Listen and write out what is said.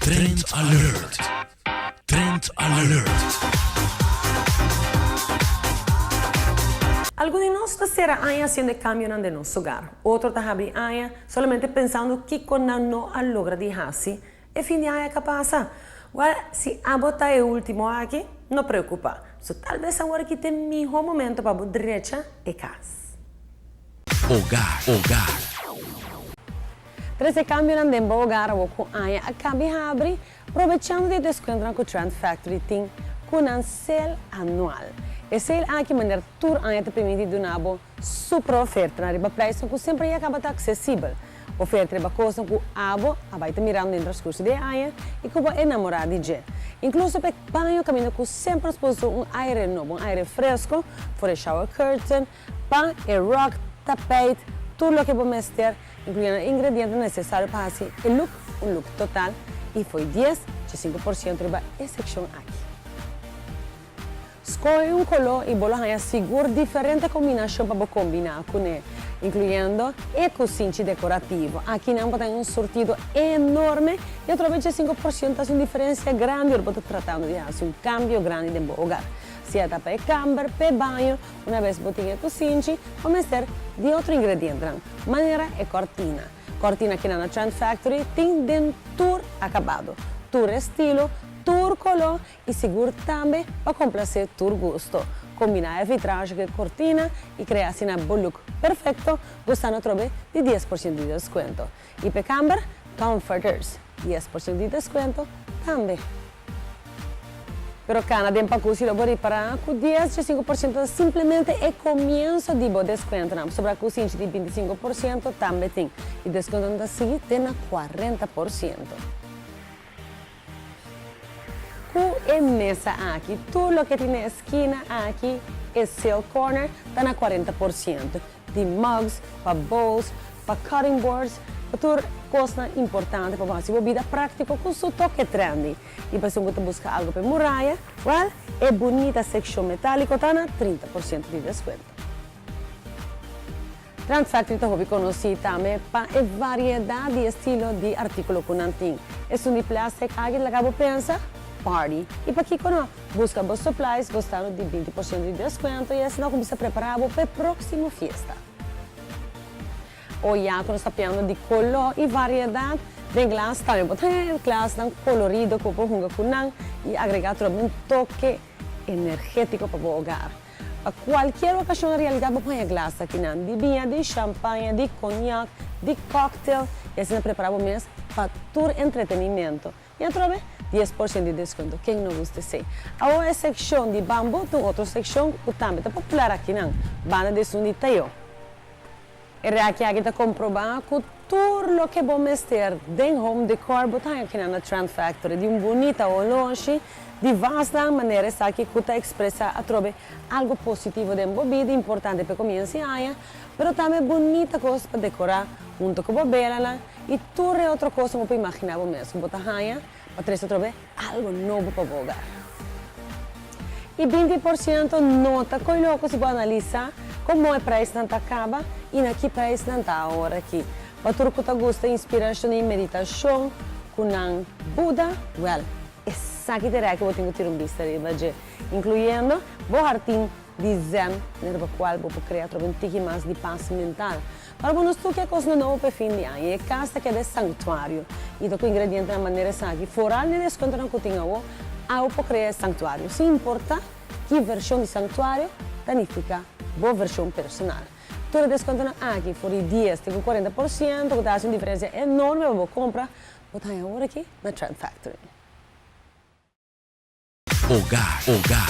Trend Alert! Trend Alert! Algun di nos ta sera aña hasiendo e kambionan den nos hogar. Otro ta habri aña solamente pensando kiko nan no a logra di hasi e fin di aña ka pasa. Wèl, si abo ta e último aki, no preokupá. So tal bes awor aki ta e mihó momento pa bo drecha e kas. Hogar, hogar. Trese kambionan den bo hogar awor ku aña a kabi habri, probechando di e deskuentonan ku Trend Factory tin ku nan sale anual. E sale aki manera tur aña ta permiti duna bo super ofertanan riba prijsnan ku semper ya kaba ta aksesibel. Oferta riba kosnan ku abo a bai ta mirando den transkurso di e aña i ku bo a enamorá di dje. Inkluso pa e baño kaminda ku semper nos por usa un aire nobo, un aire fresko for e shower curtain, pa e rug, tapijt, tur loke bo mester, inkluyendo e ingredientenan nesesario pa hasi e look un look total i fo'i dies dje 5% riba e sekshon aki. Skohe un koló i bo lo haña sigur diferente kombinashon pa bo kombiná kuné, inkluyendo e kusinchi dekorativo. Aki nan bo ta haña un surtido enorme i atrobe dje 5% ta hasi un diferensia grandi ora bo ta tratando di hasi un kambio grandi den bo hogar. Sea ta pa e kamber, pa e baño, una bes bo tin e kusinchi, bo mester di otro ingredientenan, manera e kòrtina. Kòrtina kinan na Trend Factory tin den tur akabado, tur estilo, tur koló i sigur tambe pa komplasé tur gusto. Kombiná e vitrage ku e kortina i krea asina bo look perfekto, gustando atrobe di 10% di deskuento. I p'e kamber, comforters, 10% di deskuento tambe. Pero kana den paku si lo bo ripará ku 10 dje 5% ta simplemente e komienso di bo deskuentonan, pasobra ku sinchi di 25% tambe tin i deskuentonan ta sigui te na 40%. Ku e mesa aki, tur loke tin na e skina aki, e sale corner, ta na 40%. Di mugs, pa bowls, pa cutting boards, pa tur kosnan importante pa bo hasi bo bida práktiko ku su toke trendy. I pa esun ku ta buska algu pa e muraya, wèl, e bunita sekshon metáliko ta na 30% di deskuento. Trend Factory ta hopi konosí tambe pa e variedat di estilo di artíkulo ku nan tin. Esun di plèstik aki ta laga bo pensa, Party! I pakiko no? Buska bo supplies gostando di 20% di deskuento i asina kuminsá prepará bo pa e próksimo fiesta. O ya ku nos ta piando di koló i variedat den glas tambe bo ta haña glasnan kolorido ku bo por hunga ku nan i agregá trobe un toke energétiko pa bo hogar. Pa kualkier okashon en realidat bo por haña glas akinan, di biña, di shampaña, di koñak, di kòktel i asina prepará bo mes pa tur entretenimento. I atrobe 10% di deskuento, ken no gusta esei? Awor e sekshon di bambu ta un otro sekshon ku tambe ta popular akinan, banda di esun di tayo. E rèki aki ta komprobá ku tur loke bo mester den home decor bo ta haña kinan na Trend Factory, di un bunita oloshi, di vasnan manera esaki ku ta ekspresá atrobe algu positivo den bo bida, importante pa e komiensa di aña, pero tambe bunita kos pa dekorá huntu ku bo belanan i tur e otro kosnan ku bo por imaginá bo mes ku bo ta haña pa trese atrobe algu nobo pa bo hogar. I 20% no ta koe loko si bo analisá komo e preisnan ta kaba i na ki preisnan ta awor aki. Pa tur ku ta gusta inspirashon i meditashon ku nan Buda, wèl, esaki ta e rèki bo tin ku tira un bista riba dje, inkluyendo bo hartin di zen riba kual bo por krea atrobe un tiki mas di pas mental. Ora bo nos toca e cosnan nobo pa e fin di aña, e cas ta keda e sanctuario y ta cu ingredientenan manera esaki. Foral den e descuentonan cu tin awo, awo por crea e sanctuario, sin importa ki version di sanctuario ta nifica bo version personal. Tur e descuentonan aki, for di 10 te cu 40%, cu ta haci un diferencia enorme pa bo compra, bo ta haña awor aki na Trend Factory. Hogar, hogar.